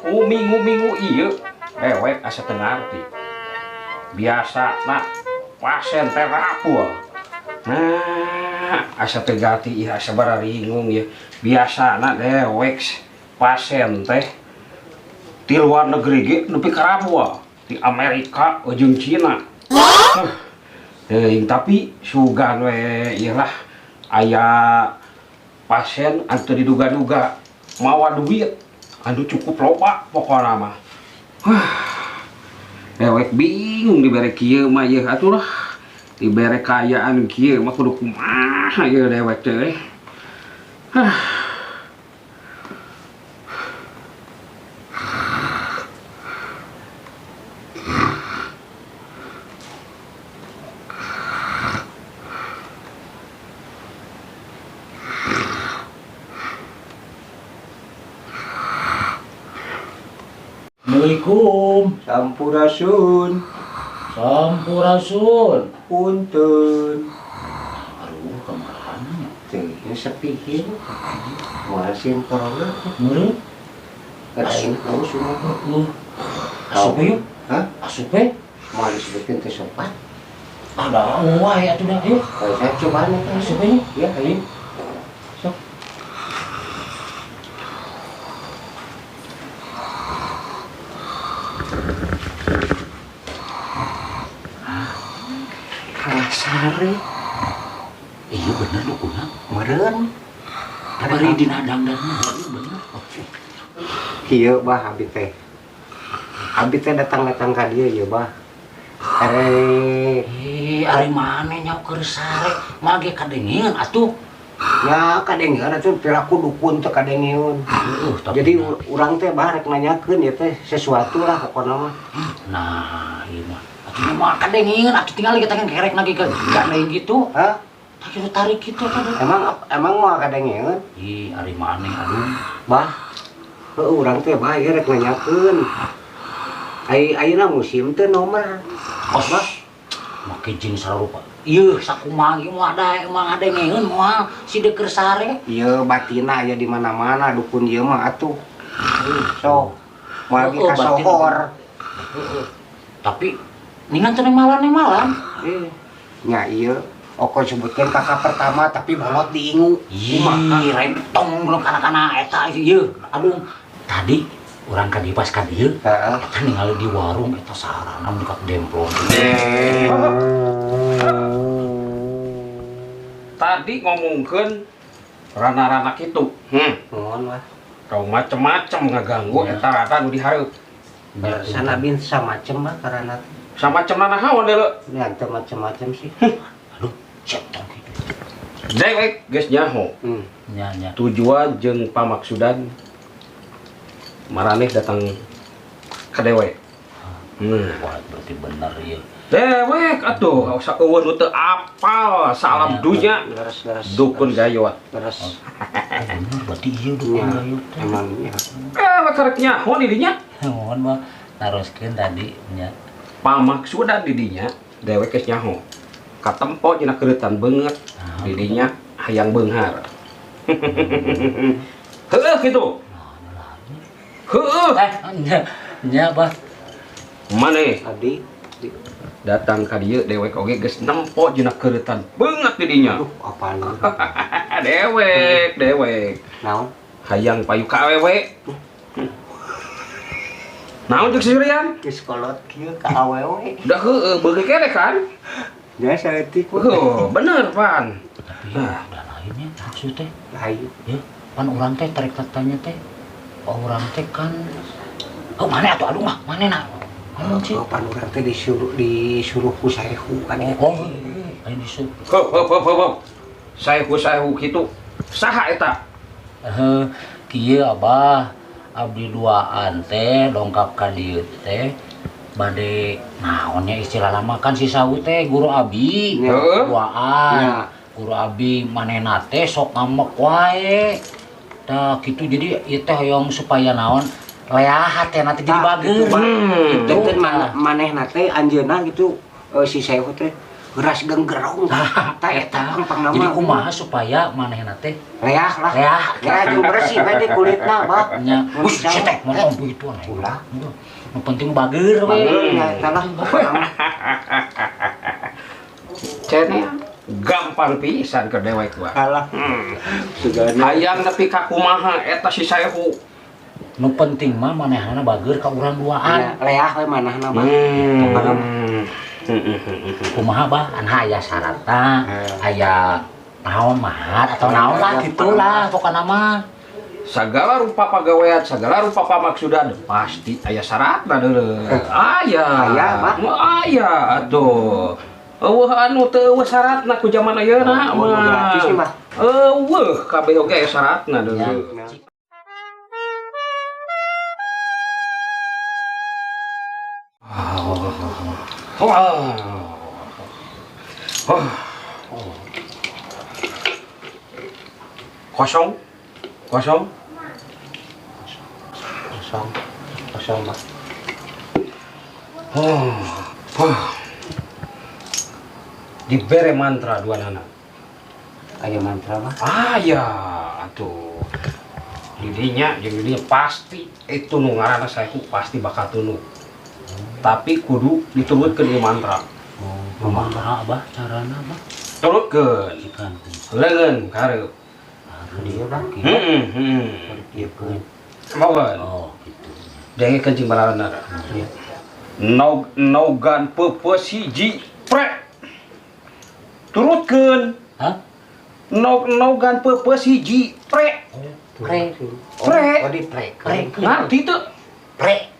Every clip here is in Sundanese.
Ku minggu-minggu ieu dewek asa teu ngarti. Biasana pasien teh rapuh. Nah, asa teu gati ieu asa bararingung ieu. Biasana dewek pasien teh di luar negeri ge nepi ka rapuh. Di Amerika jeung Cina. Teuing tapi sugan we ieu lah aya pasien anu teu diduga-duga mawa duit anu cukup loba pokona mah. Dewek bingung dibere kieu mah ieu atuh lah. Dibere kaayaan kieu mah kudu kumaha ieu dewek teh. Assalamualaikum. Sampurasun. Sampurasun. Punten. Aduh, kemana? Teh, sepi kieu. Moal sieun corona. Meureun? Kadain haus mah. Heeh. Asup yuk. Hah? Asup we. Moal disebutkeun teh sopan. Ada wae atuh dah, yuk. Kalau saya cobaan eta. Asup we yuk. Ya, ayo. Sok. Sare. Iya bener dukuna. Meureun. Bari dina dangdanna bener. Kieu bah abi teh. Abi teh datang-datang ka dieu ieu bah. Erek. Ari maneh nyaho keur sare, mah ge kadengeun atuh. Ya kadengeun atuh piraku dukun teh kadengeun. Heeh, tapi jadi urang teh bah rek nanyakeun ieu teh sesuatu lah pokona mah. Nah, ieu mah. Atuh mah kadengeun atuh tinggal kita kan kerek lagi ke gak gitu. Hah? Tak kira tarik gitu tadi. Emang mah kadengeun? Ih, ari maneh aduh. Bah. Heuh urang teh bah ieu rek nanyakeun. Ai ayeuna musim teh nomor. Os. Bah. Make jeung sarupa. Ieu sakumaha ge moal ada emang ngadengeun moal si deukeur sare. Ieu batina aya di mana-mana dukun ieu mah atuh. Sok. Moal ge Heeh, batin. kasohor. Heeh. Tapi ningan teh malam malam. Nya ieu oko sebutkeun kakak pertama tapi bolot diingu. Kumaha rentong belum kana-kana eta ieu. Aduh, tadi urang ka dieu pas ka dieu. Heeh. Eta ningali di warung eta sarana dekat demplon. Tadi ngomongkeun rana-rana kitu. Nuhun wah. Kau macem-macem ngaganggu eta rana nu dihareup. Sana bin samacem mah karana Samacem nanaon deuleu? nya teu macem-macem sih. Aduh, cek tong kitu. Dewek geus nyaho. Nya nya. Tujuan jeung pamaksudan maraneh datang ka dewek. Wah, berarti bener ieu. Dewek atuh usah eueuh nu teu apal salam dunya. Leres leres. Dukun gayot. Leres. Oh, bener berarti ieu dukun Nya, gayot teh. emang nya. Karek nyaho di dinya. Mohon mah naroskeun tadi nya. Pamaksudan di dinya dewek geus nyaho. Katempo dina keuretan beungeut di dinya hayang beunghar. Heueuh kitu. Heueuh. Nya nya bah. Maneh Abdi datang ka dieu dewek oge geus nempo dina keuretan beungeut di dinya. Aduh, apaan? Dewek, dewek. Naon? Hayang payu ka awewe. Naon jeung sisirian? Geus kolot kieu ka awewe. Da heueuh beungeut keneh kan? Nya saeutik mah. Heuh, bener pan. Tapi udah lainnya maksud teh. Lain. Ya, pan urang teh tarik tanya teh. Urang teh kan oh mana atuh aduh mah, mana na? Ngomong sih. Oh, pan urang teh disuruh ku saehu kan ieu. Oh, ayo disuruh. Heuh, heuh, heuh, heuh. Saehu-saehu kitu. Saha eta? Heuh, kieu abah. Abdi duaan teh dongkap ka dieu teh bade naonnya istilah lama kan si sahu teh guru abi. Heeh. Duaan. Nya. Guru abi manehna teh sok ngamek wae. Tah kitu jadi ieu teh hoyong supaya naon leahat teh nanti jadi Tah, bager. gitu, Bah. Gitu. Janten manehna teh anjeunna gitu si saehu teh Geras genggerong. Tah eta pang-pang nama. Jadi kumaha supaya manehna teh leah lah. Leah. Leah jeung bersih we di kulitna, Bah. Nya. Wih, teh montong begitu aneh. Ulah. Nu penting bager we. Bager nya eta lah. Cenah gampang pisan ke dewek gua. Alah. Hayang nepi ka kumaha eta si Saehu. Nu penting mah manehna bager ka urang duaan. Leah we manahna, Bah. Kumaha Bah, anu aya syaratna, aya naon mahar atau naon lah gitulah pokona mah. Segala rupa pagawean, segala rupa pamaksudan pasti aya syaratna deuleu. Aya. Aya, Bah. Aya atuh. Eueuh anu teu eueuh syaratna ku jaman ayeuna mah. Gratis nih, Bah. Eueuh kabeh oge aya syaratna deuleu. Kosong, kosong, kosong, kosong, Pak. Dibere mantra dua nana. Aya mantra, Pak? Aya, atuh. Didinya, jeung didinya pasti itu nu ngaranna Saehu pasti bakal tunuk. Tapi kudu diturutkeun ieu mantra. Kumaha Abah carana, Bah? Turutkeun. Leungeun kareup. Dieu, Bah. Heeh, heeh. Dieukeun. Mogan. Oh, gitu. Dengekeun jeung balarana. Nog nogan peupeus hiji prek. Turutkeun. Hah? Nog nogan peupeus hiji prek. Prek. Prek. Oh, di prek. Prek. Ngarti teu? Prek.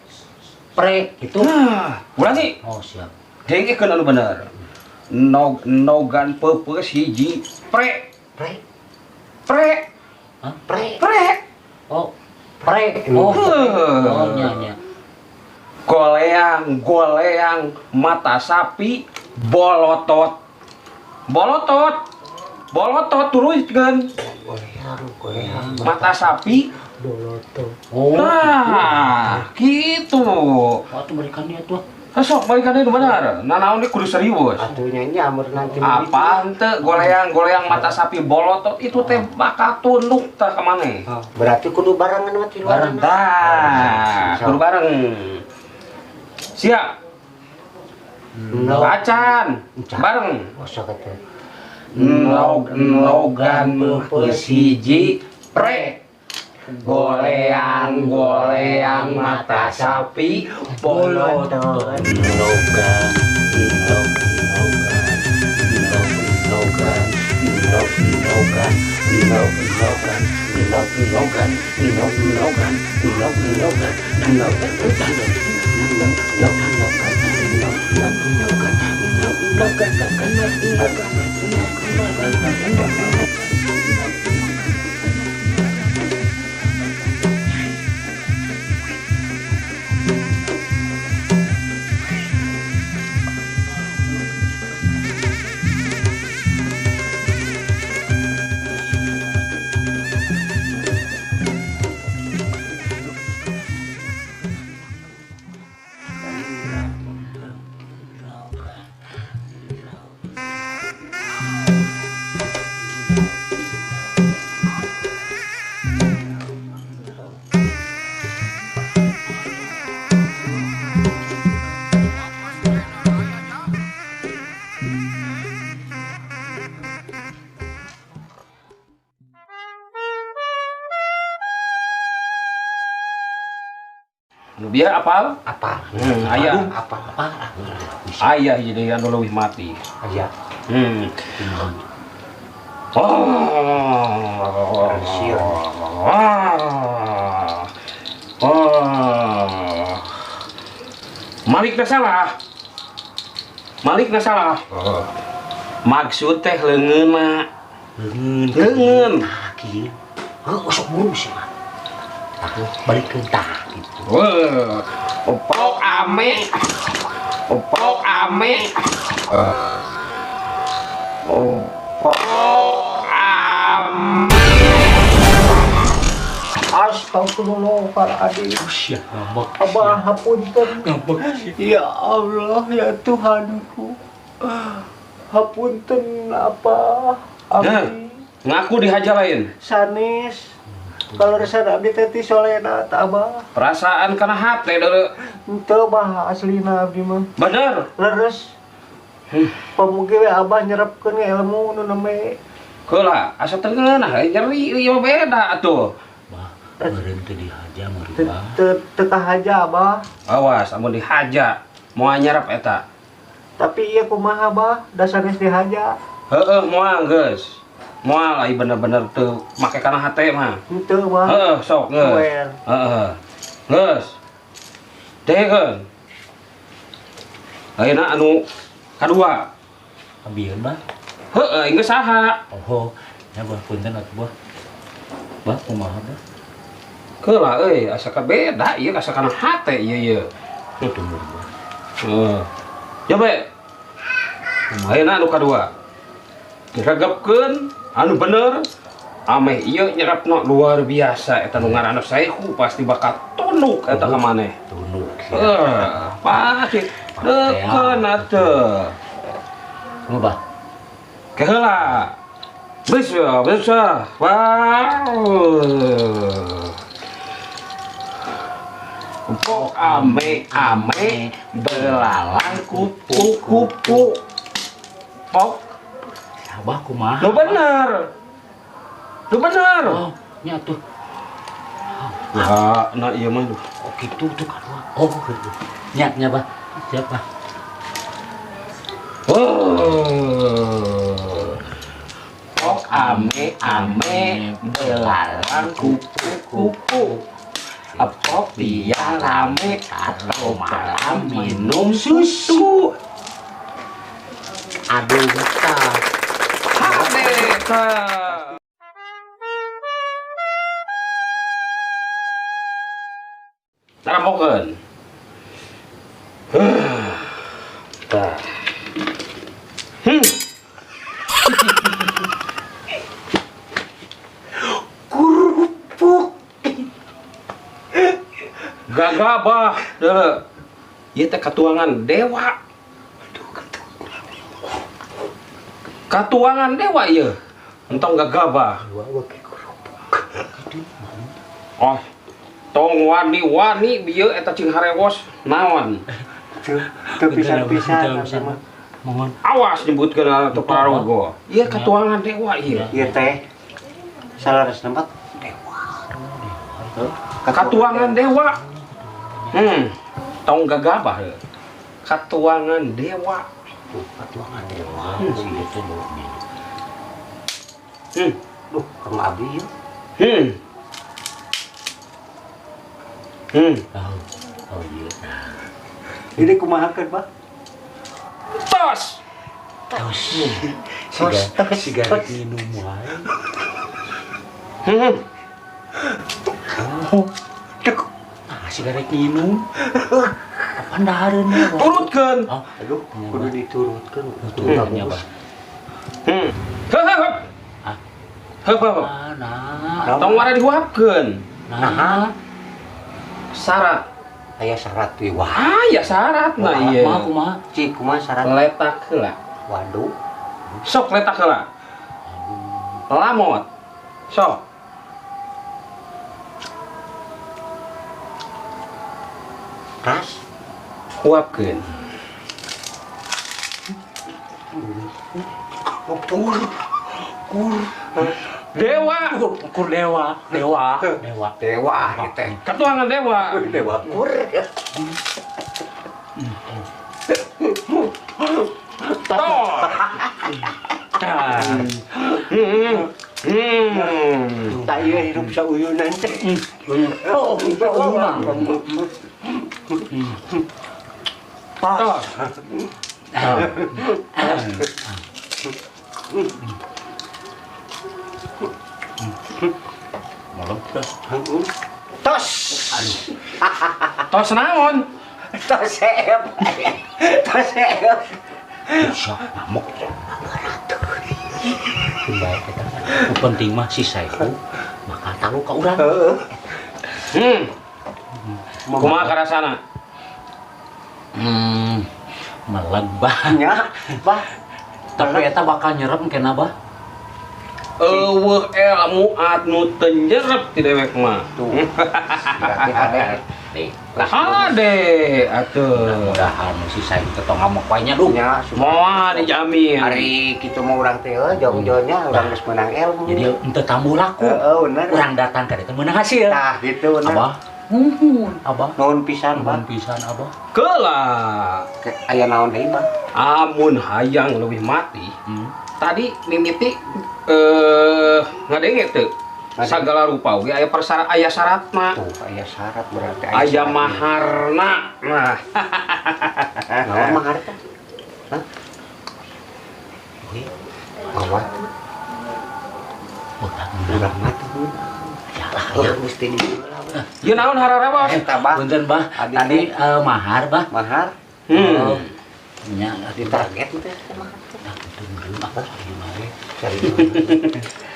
Prek gitu. Nah, ulangi. Oh, siap. Dengekeun anu bener. Nog nogan peupeus hiji prek. Prek. Prek. Hah? Prek. Prek. Oh, prek. Oh. Oh, nya nya. Goleang, goleang mata sapi bolotot. Bolotot. Bolotot turunkeun. Goleang, goleang mata sapi bolotot. Oh. Nah, gitu. Oh, tuh balikannya tuh. Sok balikannya itu benar. Nah, naon kudu serius. Atuh nya nyamur nanti. Apaan teu goleang-goleang mata sapi bolotot itu teh bakal tunduk tah ka maneh. Oh, berarti kudu barengan mah tilu. Bareng. Tah, kudu bareng. Siap. Acan. Bareng. Oh, sok atuh. Nog nogan peupeus hiji prek. Goleang goleang mata sapi bolotot. Nogan nog nogan nog nogan nog nogan nog nogan nog nogan nog nogan nog nogan nog nogan nog nogan nog nogan nog nogan nogan nogan. Biar apal? Apal. Ayah. Apal. Apal. Ayah jadi anu leuwih mati. Ayah. Oh. Oh. Malik na salah. Malik na salah. Maksud teh leungeunna. Leungeun. Leungeun. Tah kieu. Heuh, sok buru sih mah. Balikeun tah gitu. Wah, opok ame. Opok ame. Opok ame. Astagfirullahaladzim. Sia, ngambek. Abah hapunten. Ngambek. Ya Allah, ya Tuhanku. Hapunten apa? Abdi. Ngaku dihaja lain. Sanes. Kalau resan abdi teh ti solena tah Abah. Perasaan kana hate deuleu. Henteu bah aslina abdi mah. Bener. Leres. Pamugi we Abah nyerapkeun ilmu nu neme. Heula, asa teu ngeunah nyeri ieu beda atuh. Bah, meureun teu dihaja meureun bah. Teu kahaja Abah. Awas amun dihaja moal nyerap eta. Tapi ieu kumaha Bah, da sanes dihaja. Heueuh moal geus. Moal ai bener-bener teu make kana hate mah. Henteu bah. Heueuh sok geus. Heeh. Geus. Dekeun. Ayeuna anu kadua. Abieun bah. Heueuh geus saha? Oh, nya bah punten atuh bah. Bah kumaha bah? Keula euy asa ka beda ieu asa kana hate ieu ieu. Tuh bah. Heeh. Coba. Ayeuna anu kadua. Regepkeun anu bener ameh ieu nyerapna luar biasa eta nu ngaranna Saehu pasti bakal tunduk eta ka maneh. Tunduk. Heuh, pasti deukeun atuh. Kumaha bah? Keheula. Bisa, bisa. Wow. Pok ame ame belalang kupu-kupu. Pok Abah kumaha? Nu bener. Nu bener. Oh, nya tuh. Ya, nah ieu mah duh. Oh kitu tuh kadua. Oh, kitu. Nya nya bah. Siap bah. Oh. Pok ame ame belalang kupu-kupu. Pok dia rame atau malam minum susu. Aduh, betah. Hade tah. Tarampokeun. Tah. Kerupuk. Gagabah deuleu. Ieu teh katuangan dewa. Aduh, katuangan dewa ieu. Entong gagabah. Oh, tong wani-wani bieu eta cing harewos naon. Teu pisan-pisan mah. Mohon. Awas nyebutkeun atuh pararogo. Ieu katuangan dewa ieu. Ieu teh salaras nempat dewa. Katuangan dewa. Tong gagabah heuh. Katuangan dewa. Katuangan dewa. Itu Duh, Kang Abi ieu. Oh iya. Ini kumaha keun, Bah? Tos. Tos. Tos, tos, sigaret minum wae. Oh. Ah, sigaret minum. Kapan dahareun mah? Turutkeun. Oh, aduh, kudu diturutkeun. Turutkeun nya, Bah. Heuh. Ah. Heup, heup. Nah. Tong wara dihuapkeun. Nah. Syarat. Aya syarat we. Wah. Aya syaratna ieu. Kumaha kumaha? Cik kumaha syarat? Letak heula. Waduh. Sok letak heula. Lamot. Sok. Ras. Huapkeun. Kur. Kur. Dewa. Kur dewa, dewa, dewa. Dewa teh. Katuangan dewa. Dewa kur. Tos. Tak ieu hirup sauyunan teh. Oh, sauyunan. Tos. Tos. Tos naon? Tos seep. Tos seep. Sok ngamuk. Baik eta. Nu penting mah si Saehu bakal tahu ka urang. Kumaha karasana? Meleg bah. Nya, bah. Tapi eta bakal nyerep kena bah. Eueuh ilmu anu teu nyerep ti dewek mah. Tuh. Berarti hade. Hade atuh. Mudah-mudahan si saya teh tong ngamuk wae nya duh. Nya Moal dijamin. Ari kitu mah urang teh jong-jongnya urang geus meunang ilmu. Jadi henteu tambuh laku. Heeh, bener. Urang datang ka ditu meunang hasil. Tah gitu bener. Abah. Nuhun, Abah. Nuhun pisan, Bah. Nuhun pisan, Abah. Keula. Aya naon deui, Bah? Amun hayang leuwih mati. Tadi mimiti ngadenge teu? Sagala rupa oge aya persyarat, aya syaratna. Tuh, aya syarat berarti aya maharna. Nah. Naon mahar teh? Hah? Gawat. Urang mati. Ya lah, ya mesti di. Ieu naon hararewos? Eta, Bah. Punten, Bah. Tadi mahar, Bah. Mahar? Nya ditarget teh mahar.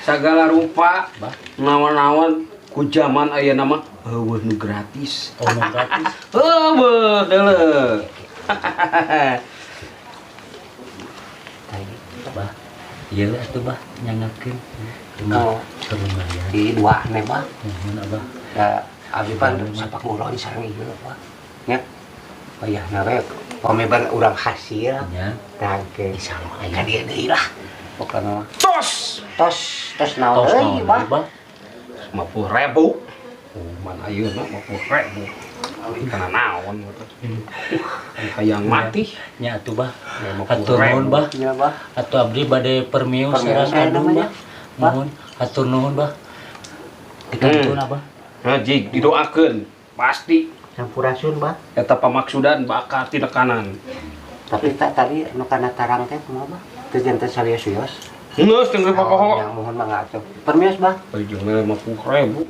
Sagala rupa naon-naon ku jaman ayeuna mah eueuh nu gratis. Oh, nu gratis. Eueuh deuleu. Bah. Ieu atuh Bah nyangakeun. Oh, lumayan. Di dua ane Bah. Nuhun Abah. Da abdi pan sapak ngulon sareng ieu Bah. Nya. Wayahna we pami urang hasil. Nya. Tah ge. Insyaallah aya. Ka dieu deui lah. Pokona mah. Tos. Tos, tos naon deui, Bah? 50.000. Oh, man ayeuna 50.000. Kana naon hayang mati. Nya atuh Bah. Hatur nuhun Bah. Nya Bah. Atuh abdi bade permios sareng Adung Bah. Nuhun, hatur nuhun Bah. Dikantun Abah. Nah, jig didoakeun pasti. Sampurasun Bah. Eta pamaksudan bakal tinekanan. Tapi tak tadi nu kana tarang teh kumaha Bah? Teu janten sawios-wios. Geus teu popoho. Yang mohon mangga atuh. Permios Bah. Ujungna 50.000.